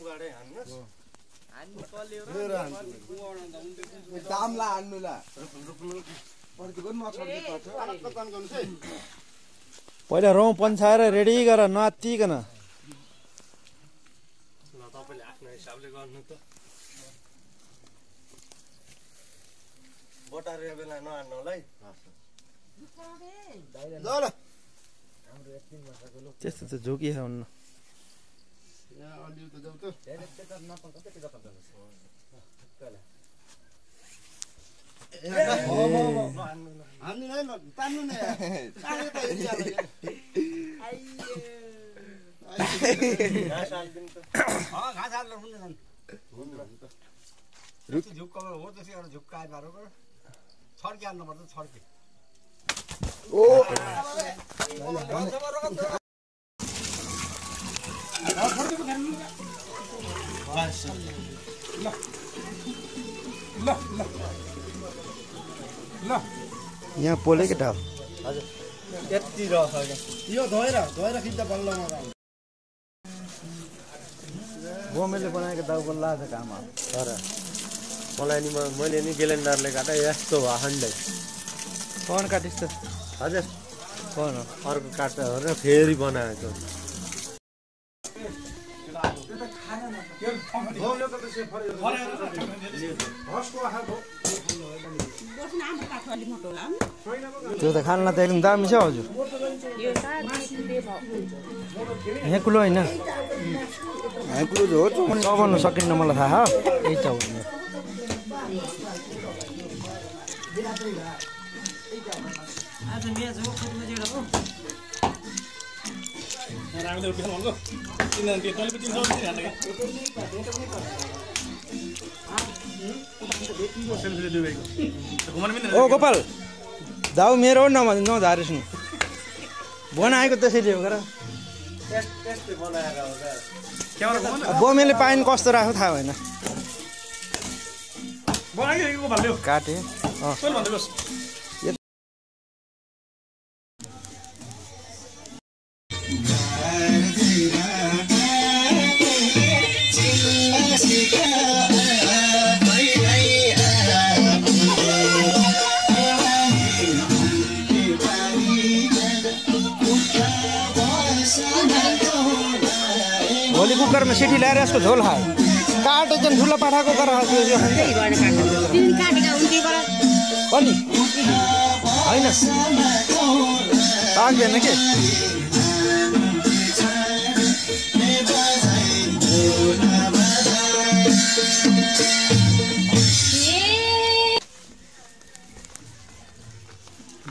गाडै हान्नुस् हान्नु कल्यो र दामला हान्नु ला पहिला रौँ पन्छाएर रेडी गर नआत्तिकन ल तपाईले आफ्नो हिसाबले गर्नु त बटारेको बेला नहान्नु होला है ल ल त्यस्तो त झोकी हुन्न यहाँ अलि त जाऊ त हान्नु नै तान्नु नै तान्नु त घाँस हाल्दिनु त घाँस हाल्नु हुन्छ झुक्का हो त्यसै एउटा झुक्का आइपारेको छड्के हाल्नुपर्छ छड्के ओ यहाँ पोले केटा हजुर यति रह यो धोएर खिच्दा बल्ल मगा बोमेले बनाएको दाउ बल्ला छ काम तर मलाई नि मैले नि ग्यालेन्डरले काटा यस्तो भयो हन्डै कौन काटिस् त हजुर कौन अर्को काट्दा हो र फेरि बनाएको त्यो त खानलाई त एकदम दामी छ हजुर यहाँ कुलो होइन चबाउनु सकिन्न मलाई थाहा यही चबाउनु ओ गोपाल दाउ मेरो हो नझारिस् नि बनाएको त्यसरी हो गर बोमेले पाइन कस्तो राख्यो थाहा भएन काटे भोलि कुकरमा सिटी ल्याएर यसको झोल खायो काट एकदम ठुलो पाठाको गरेर पनि होइन पाक्दैन के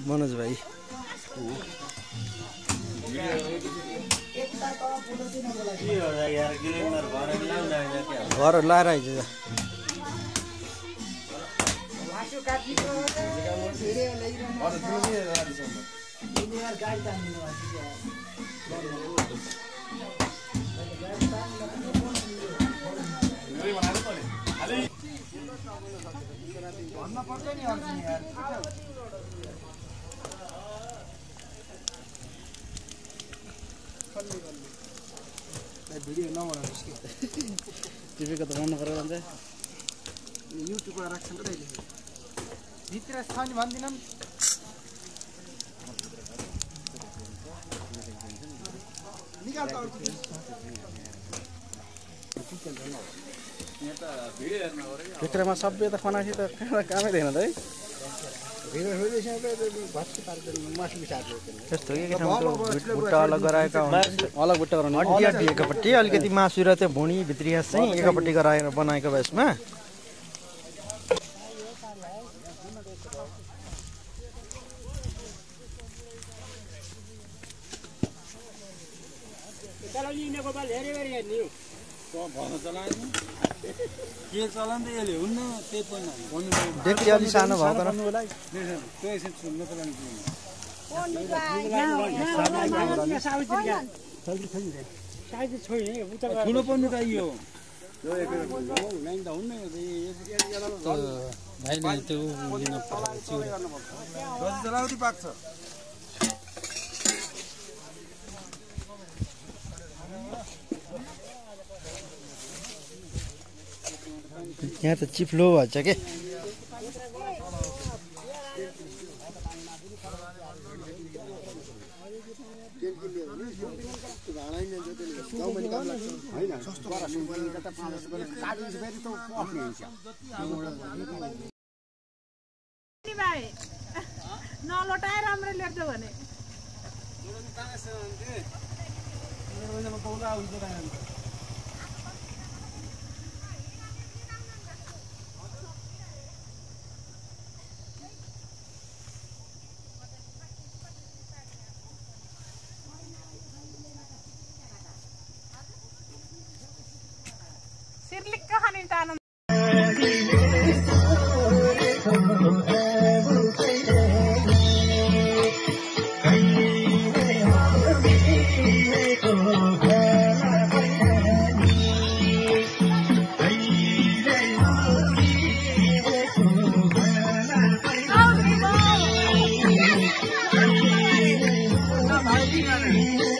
मनोज भाइ घर लाएर आइज भिडियो नबनाउनुहोस् कि टिभीको त बन्द गरेर अन्त युट्युबमा राख्छ नि त भित्र छ नि भन्दिनँ भित्रमा सबै त खनासी त कामै थिएन त है त्यस्तो के भुट्टा अलग गराएका अलग भुट्टा गराउने हड्डी एकपट्टि अलिकति मासु र त्यो भुँडी भित्रियास चाहिँ एकपट्टि गराएर बनाएको भए यसमा डेक्ची अलि सानो भएको ठुलो पर्नु चाहियो भाइले त्यो चलाउती पाक्छ यहाँ त चिप्लो भन्छ के नलोटाए राम्रो लेख्छ भने सिर्लिक्क खाने तानो भाइ